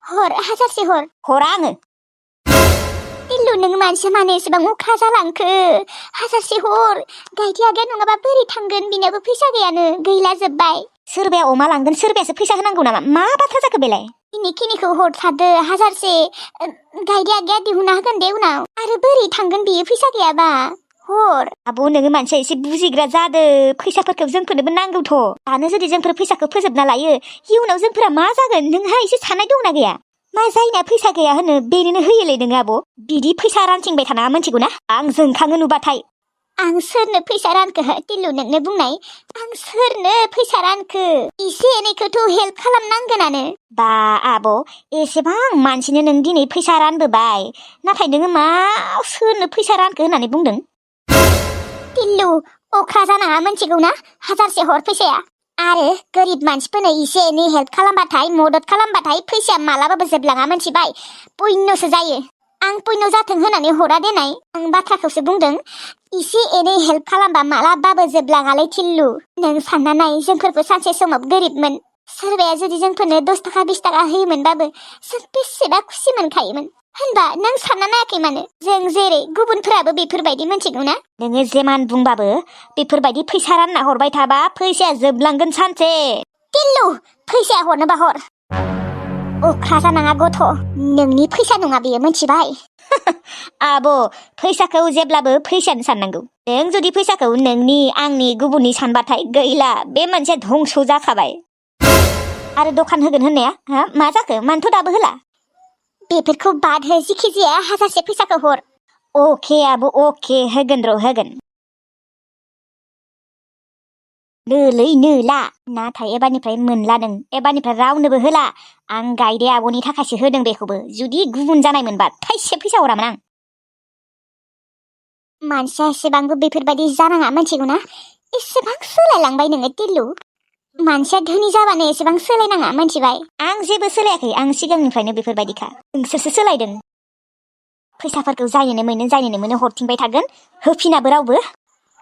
हर हाजारसे हर हरा आङो टिल्लु नों मानसिया मानो एसेबां अख्रा जालांखो हाजारसे हर गायदे आगैया नङाबा बोरै थांगोन बिनाबो फैसा गैयानो गैला जोब्बाय सोरबाया अमा लांगोन सोरबायासो फैसा होनांगौ नामा मा बाथ्रा जाखो बेलाय इनिखिनिखौ हरथारदो हाजारसे गायदे आगैया दिहुनना होगोन दे उनाव आरो बोरै थांगोन बियो फैसा गैयाबा हर आब' नोङो मानसिया एसे बुजिग्रा जादो फैसाफोरखौ जोंफोरनोबो नांगौथ' दानो जुदि जोंफोर फैसाखौ फोजोबना लायो इयुनाव जोंफोरा मा जागोन नोंहा एसे साननाय दंना गैया मा जायना फैसा गैया होनो बेनोनो होयोलै नोङो आब' बिदि फैसा रानथिंबाय थानाङा मिथिगौ ना आं जोंखाङो नुबाथाय आं सोरनो फैसा रानखो टिल्लु नोंनो बुंनाय आं सोरनो फैसा रानखो एसे एनैखौथ' हेल्प खालामनांगोनानो बा आब' एसेबां मानसिनो नों दिनै फैसा रानबोबाय नाथाय नोङो मा सोरनो फैसा रानखो होननानै बुंदों टिल्लु अख्रा जानाङा मिथिगौ ना हाजारसे हर फैसाया आरो गोरिब मानसिफोरनो एसे एनै हेल्प खालामबाथाय मदद खालामबाथाय फैसाया मालाबाबो जोबलाङा मिथिबाय पुण्यसो जायो आं पुण्य जाथों होननानै हरा देनाय आं बाथ्राखौसो बुंदों एसे एनै हेल्प खालामबा मालाबाबो जोबलाङालै टिल्लु नों सानना नाय जोंफोरबो सानसे समाव गोरिबमोन सोरबाया जुदि जोंफोरनो 10 थाखा 20 थाखा होयोमोनबाबो जों बेसेबा खुसि मोनखायोमोन होनबा नों सानना नायाखै मानो जों जेरै गुबुनफोराबो बेफोरबायदि मिथिगौ ना नोङो जेमान बुंबाबो बेफोरबायदि फैसा रानना हरबाय थाबा फैसाया जोबलांगोन सानसे टिल्लु फैसाया हरनोबा हर अख्रा जानाङा गथ' नोंनि फैसा नङा बेयो मिथिबाय आब' फैसाखौ जेब्लाबो फैसायानो साननांगौ नों जुदि फैसाखौ नोंनि आंनि गुबुननि सानबाथाय गैला बे मोनसे धंस जाखाबाय आरो दखान होगोन होननाया मा जाखो मानोथ' दाबो होला बेफोरखौ बाद हो जिखि जाया हाजारसे फैसाखौ हर अके आब' अके होगोन र' होगोन नोलै नोला नाथाय एबारनिफ्राय मोनला नों एबारनिफ्राय रावनोबो होला आं गायदे आब'नि थाखायसो होदों बेखौबो जुदि गुबुन जानायमोनबा थाइसे फैसा हरामोन आं मानसिया एसेबांबो बेफोरबायदि जानाङा मिथिगौ ना एसेबां सोलायलांबाय नोङो टिल्लु मानसिया धोनि जाबानो एसेबां सोलायनाङा मिथिबाय आं जेबो सोलायाखै आं सिगांनिफ्रायनो बेफोरबायदिखा नोंसोरसो सोलायदों फैसाफोरखौ जायनो मोनो हरफिनबाय थागोन होफिनाबो रावबो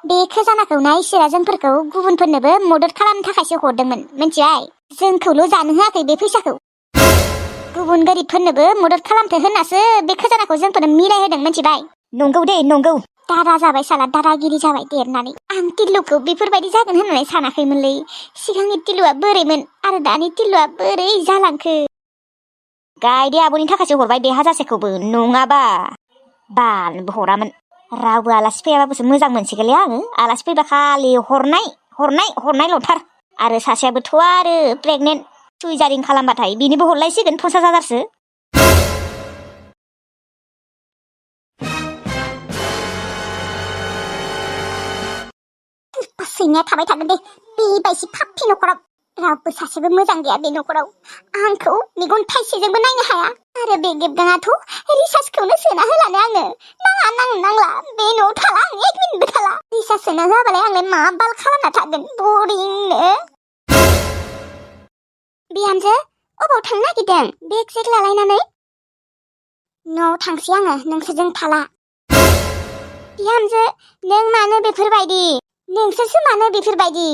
बे खजानाखौ ना इसोरा जोंफोरखौ गुबुनफोरनोबो मदद खालामनो थाखायसो हरदोंमोन मिथिबाय जोंखौल' जानो होआखै बे फैसाखौ गुबुन गोरिबफोरनोबो मदद खालामथो होननासो बे खजानाखौ जोंफोरनो मिलायहोदों मिथिबाय नंगौ दे नंगौ दादा जाबाय साला दादागिरि जाबाय देरनानै आं टिल्लुखौ बेफोरबायदि जागोन होननानै सानाखैमोनलै सिगांनि टिल्लुआ बोरैमोन आरो दानि टिल्लुआ बोरै जालांखो गायदे आब'नि थाखायसो हरबाय बे हाजारसेखौबो नङाबा बानबो हरामोन रावबो आलासि फैयाबाबोसो मोजां मोनसिगोनलै आङो आलासि फैबा खालि हरनायल'थार आरो सासेयाबोथ' आरो प्रेगनेन्ट सुइजारिं खालामबाथाय बिनिबो हरलायसिगोन 50,000सो सैनाया थाबाय थागोन दे बेबायदि फाफि नखराव रावबो सासेबो मोजां गैया बे नखराव आंखौ मेगन थाइसेजोंबो नायनो हाया आरो बे गेबगाङाथ' रिसार्जखौनो सोना होलानो आंनो नांला बे न'आव थाला आं एक मिनिटबो थाला रिसार्ज सोना होआबालाय आंलाय मा बाल खालामना थागोन बरिंनो बिहामजो अबाव थांनो नागिरदों बेग जेग लालायनानै न'आव थांसै आङो नोंसोरजों थाला बिहामजो नों मानो बेफोरबायदि नोंसोरसो मानो बेफोरबायदि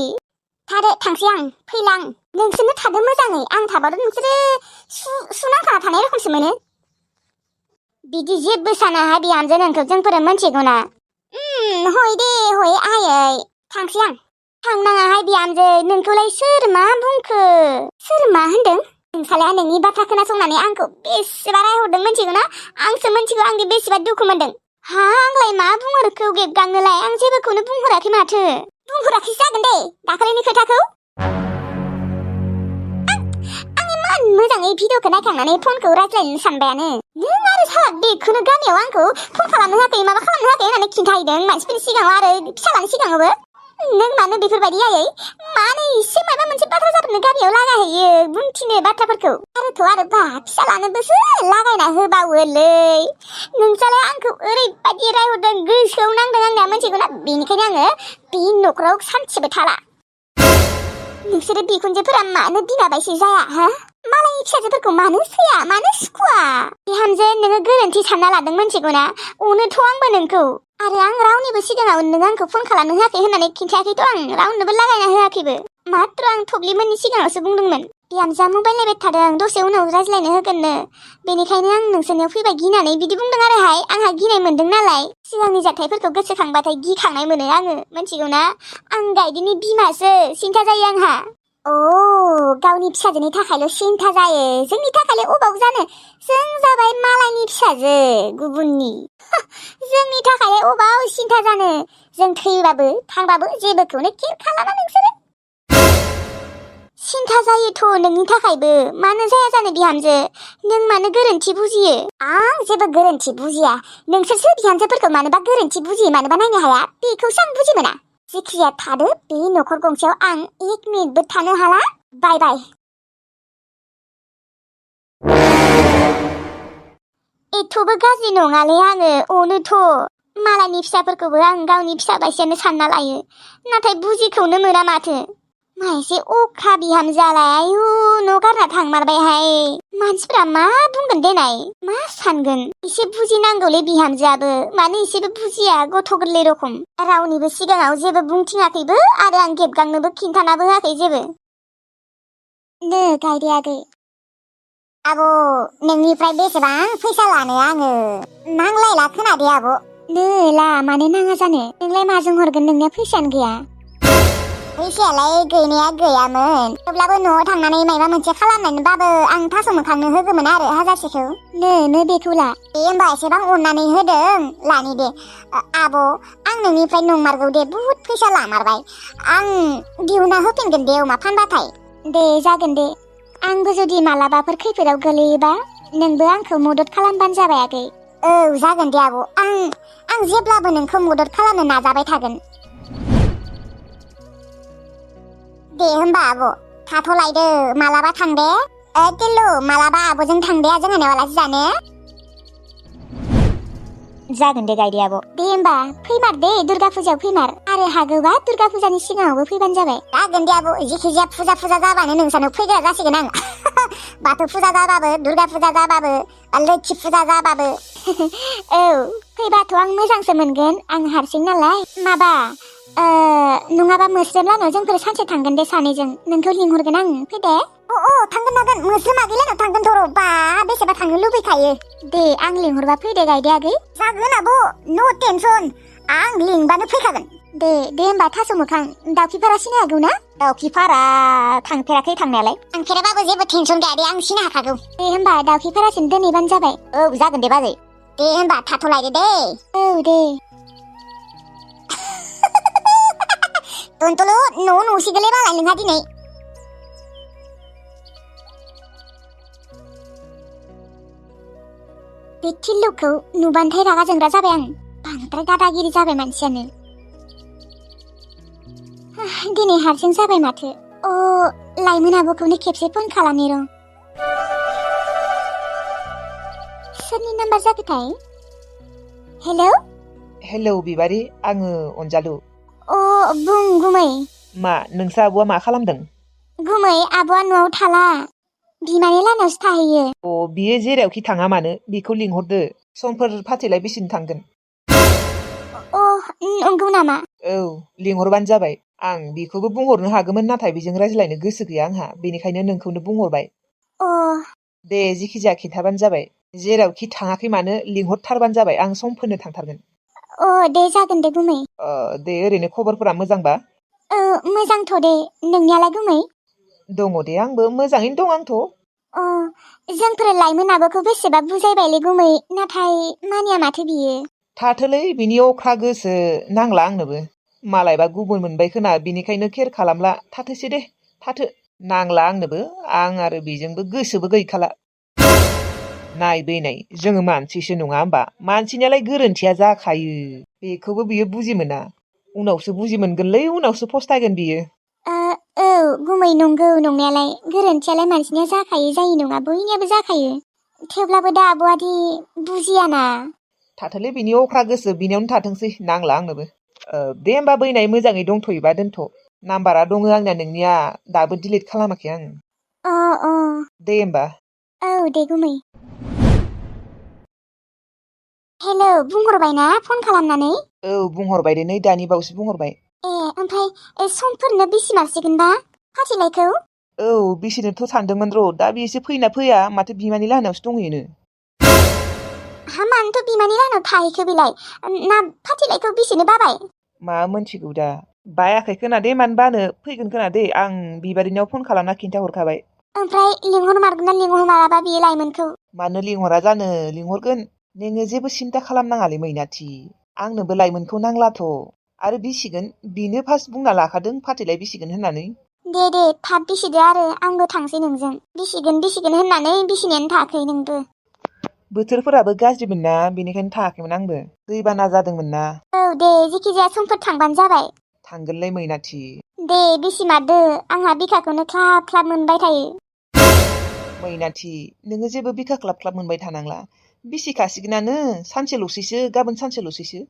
थादो थांसै आं फैलां नोंसोरनो थादो मोजाङै आं थाबाथ' नोंसोरो सुनांखाना थानाय रखमसो मोनो बिदि जेबो सानाहाय बिहामजो नोंखौ जोंफोरो मिथिगौ ना हय दे हय आयै थांसै आं थांनाङाहाय बिहामजो नोंखौलाय सोर मा बुंखो सोर मा होनदों नोंसालाया नोंनि बाथ्रा खोनासंनानै आंखौ बेसेबा रायहरदों मिथिगौ ना आंसो मिथिगौ आंनि बेसेबा दुखु मोनदों आंलाय मा बुंहरखो गेबगांनोलाय आं जेबोखौनो बुंहराखै माथो बुंहराखै जागोन दे दाखालिनि खोथाखौ आं इमान मोजाङै भिडिअखौ नायखांनानै फनखौ रायज्लायनो सानबायानो नों आरो साला बेखौनो गामियाव आंखौ फन खालामनो होआखै माबा खालामनो होआखै होननानै खिन्थाहैदों मानसिफोरनि सिगाङाव आरो फिसालानि सिगाङावबो नों मानो बेफोरबायदि आयै मानो एसे माबा मोनसे बाथ्रा जाब्लानो गामियाव लागायहैयो बुंथिनो बाथ्राफोरखौ आरो बा फिसालानोबोसो लागायना होबावोलै नोंसालाय आंखौ ओरैबायदि रायहरदों गोसोआव नांदों आंना मिथिगौ ना बेनिखायनो आङो बे न'खराव सानसेबो थाला नोंसोरो बिखुनजोफोरा मानो बिमा बायसो जाया मालायनि फिसाजोफोरखौ मानो सैया मानो सुखुवा बिहामजो नोङो गोरोन्थि सानना लादों मिथिगौ ना अनोथ' आंबो नोंखौ आरो आं रावनिबो सिगाङाव नों आंखौ फन खालामनो होआखै होननानै खिन्थायाखैथ' आं रावनोबो लागायना होआखैबो मात्र आं थब्लिमोननि सिगाङावसो बुंदोंमोन बिहामजोआ मबाइल नायबाय थादों दसे उनाव रायज्लायनो होगोननो बेनिखायनो आं नोंसोरनियाव फैबाय गिनानै बिदि बुंदों आरोहाय आंहा गिनाय मोनदों नालाय सिगांनि जाथायफोरखौ गोसोखांबाथाय गिखांनाय मोनो आङो मिथिगौना आं गायदिनि बिमासो सिन्था जायो आंहा अ गावनि फिसाजोनि थाखायल' सिन्था जायो जोंनि थाखायलाय अबाव जानो जों जाबाय मालायनि फिसाजो गुबुननि जोंनि थाखायलाय अबाव सिन्था जानो जों थैबाबो थांबाबो जेबोखौनो केयार खालामा नोंसोरो सिन्था जायोथ' नोंनि थाखायबो मानो जाया जानो बिहामजो नों मानो गोरोन्थि बुजियो आं जेबो गोरोन्थि बुजिया नोंसोरसो बिहामजोफोरखौ मानोबा गोरोन्थि बुजियो मानोबा नायनो हाया बेखौसो आं बुजि मोना जेखिजाया थादो बे न'खर गंसेयाव आं 1 मिनिटबो थानो हाला बाय बाय एथ'बो गाज्रि नङालै आङो अनोथ' मालायनि फिसाफोरखौबो आं गावनि फिसा बायदियानो सानना लायो नाथाय बुजिखौनो मोना माथो मा एसे अख्रा बिहामजोआलाय आयु न' गारना थांमारबायहाय मानसिफ्रा मा बुंगोन देनाय मा सानगोन एसे बुजिनांगौलै बिहामजोआबो मानो एसेबो बुजिया गथ' गोरलै रखम रावनिबो सिगाङाव जेबो बुंथिङाखैबो आरो आं गेबगांनोबो खिन्थानाबो होआखै जेबो नो गायदे आगै आब' नोंनिफ्राय बेसेबां फैसा लानो आङो नांलायला खोनादे आब' नो ला मानो नाङा जानो नोंलाय माजों हरगोन नोंनिया फैसायानो गैया फैसायालाय गैनाया गैयामोन थेवब्लाबो न'आव थांनानै माबा मोनसे खालामनानैबाबो आं थास' मोखांनो होगौमोन आरो 1000सेखौ नो बेखौ ला दे होमबा एसेबां अननानै होदों लानि दे आब' आं नोंनिफ्राय नंमारगौ दे बुहुद फैसा लामारबाय आं दिहुना होफिनगोन दे अमा फानबाथाय दे जागोन दे आंबो जुदि मालाबाफोर खैफोदाव गोलैयोबा नोंबो आंखौ मदद खालामबानो जाबाय आगै औ जागोन दे आब' आं जेब्लाबो नोंखौ मदद खालामनो नाजाबाय थागोन दे होमबा आब' थाथ'लायदो मालाबा थां दे किल्लु मालाबा आब'जों थां दे जोंहानाव आलासि जानो जागोन दे गायदे आब' दे होमबा फैमार दे दुर्गा फुजायाव फैमार आरो हागौबा दुर्गा फुजानि सिगाङावबो फैबानो जाबाय जागोन दे आब' जेखिजाया फुजा जाबानो नोंसानाव फैग्रा जासिगोन आं बाथौ फुजा जाबाबो दुर्गा फुजा जाबाबो लोक्षि फुजा जाबाबो औ फैबाथ' आं मोजांसो मोनगोन आं हारसिं नालाय माबा नङाबा मोस्रोम लानाव जोंफोर सानसे थांगोन दे सानैजों नोंखौ लिंहरगोन आं फैदे अ थांगोन मोस्रोम आगै लानाव थांगोन थर' बा बेसेबा थांनो लुबैखायो दे आं लिंहरबा फैदे गायदे आगै जागोन आब' नो टेनसन आं लिंबानो फैखागोन दे होमबा थास' मोखां दाउखिफारा सिनाय हागौ ना दाउखिफारा थांफेराखै थांनायालाय थांफेराबाबो जेबो टेनसन गैया दे आं सिनाय हाखागौ दे होमबा दाउखिफारासिम दोनहैबानो जाबाय औ जागोन दे बाजै दे होमबा थाथ'लायदो दे औ दे टनटलु न'सिगोनलै मालाय नोंहा दिनै बे थिल्लुखौ नुबानथाय रागा जोंग्रा जाबाय आं बांद्राय दादागिरि जाबाय मानसियानो दिनै हारसिं जाबाय माथो लाइमोन आब'खौनो खेबसे फन खालामनि र' सोरनि नाम्बार जाखोथाय हेलौ बिबारि आङो अनजालु बुं गुमै मा नोंसा आब'आ मा खालामदों गुमै आब'आ न'आव थाला बिमानि लानावसो थाहैयो बियो जेरावखि थाङा मानो बेखौ लिंहरदो समफोर फाथैलाय बेसिनो थांगोन नंगौ नामा औ लिंहरबानो जाबाय आं बेखौबो बुंहरनो हागौमोन नाथाय बेजों रायज्लायनो गोसो गैया आंहा बेनिखायनो नोंखौनो बुंहरबाय दे जेखिजाया खिन्थाबानो जाबाय जेरावखि थाङाखै मानो लिंहरथारबानो जाबाय आं समफोरनो थांथारगोन दे जागोन दे गुमै दे ओरैनो खबरफोरा मोजांबा मोजांथ' दे नोंनियालाय गुमै दङ दे आंबो मोजाङैनो दं आंथ' जोंफोर लाइमोन आब'खौ बेसेबा बुजायबायलै गुमै नाथाय मानिया माथो बियो थाथोलै बिनि अख्रा गोसो नांला आंनोबो मालायबा गुबुन मोनबाय खोना बिनिखायनो केयार खालामला थाथोसै दे थाथो नांला आंनोबो आं आरो बेजोंबो गोसोबो गैखाला नाय जोङो मानसिसो नङा होमबा मानसिनियालाय गोरोन्थिया जाखायो बेखौबो बियो बुजि मोना उनावसो बुजि मोनगोनलै उनावसो फस्थायगोन बियो औ गुमै नंगौ नंनायालाय गोरोन्थियालाय मानसिनिया जाखायो जायो नङा बयनियाबो जाखायो थेवब्लाबो दा आब'आदि बुजियाना थाथोलै बिनि अख्रा गोसो बिनियावनो थाथोंसै नांला आंनोबो दे होमबा बैनाय मोजाङै दंथ'योबा दोनथ' नाम्बारा दङ आंना नोंनिया दाबो डिलिट खालामाखै आं दे होमबा औ दे गुमै हेलौ बुंहरबायना फन खालामनानै औ बुंहरबाय दे नै दानि बावसो बुंहरबाय ओमफ्राय समफोरनो बेसे मारसिगोनबा फाथैलायखौ औ बिसिनोथ' सानदोंमोन र' दा बिसो फैना फैया माथो बिमानि लाहानावसो दंहैयोनो। हा मानोथ' बिमानि लाहानाव थाहैखो बेलाय ना फाथिलायखौ बिसिनो बाबाय। मा मोनथिगौ दा बायाखै खोना दे मानो बानो फैगोन खोना दे आं बिबारिनाव फन खालामना खिन्थाहरखाबाय। ओमफ्राय लिंहरमारगोन ना लिंहरमाराबा बे लाइमोनखौ? मानो लिंहरा जानो लिंहरगोन नोङो जेबो सिन्था खालामनाङालै मैनाथि आंनोबो लाइमोनखौ नांलाथ' आरो बिसिगोन बिनो फार्स्ट बुंना लाखादों फाथैलाय बिसिगोन होननानै। दे थाब बिसिदो आरो आंबो थांसै नोंजों बिसिगोन होननानै बिसिनायानो थायाखै नोंबो। बोथोरफोराबो गाज्रिमोन ना बेनिखायनो थाङाखैमोन आंबो दैबाना जादोंमोन ना। औ दे जेखि जाया समफोर थांबानो जाबाय। थांगोनलै मैनाथि। दे बिसिमारदो आंहा बिखाखौनो ख्लाब ख्लाब मोनबाय थायो। मैनाथि नोङो जेबो बिखा ख्लाब ख्लाब मोनबाय थानांला बिसिखासिगोनानो सानसेल'सैसो गाबोन सानसेल'सैसो।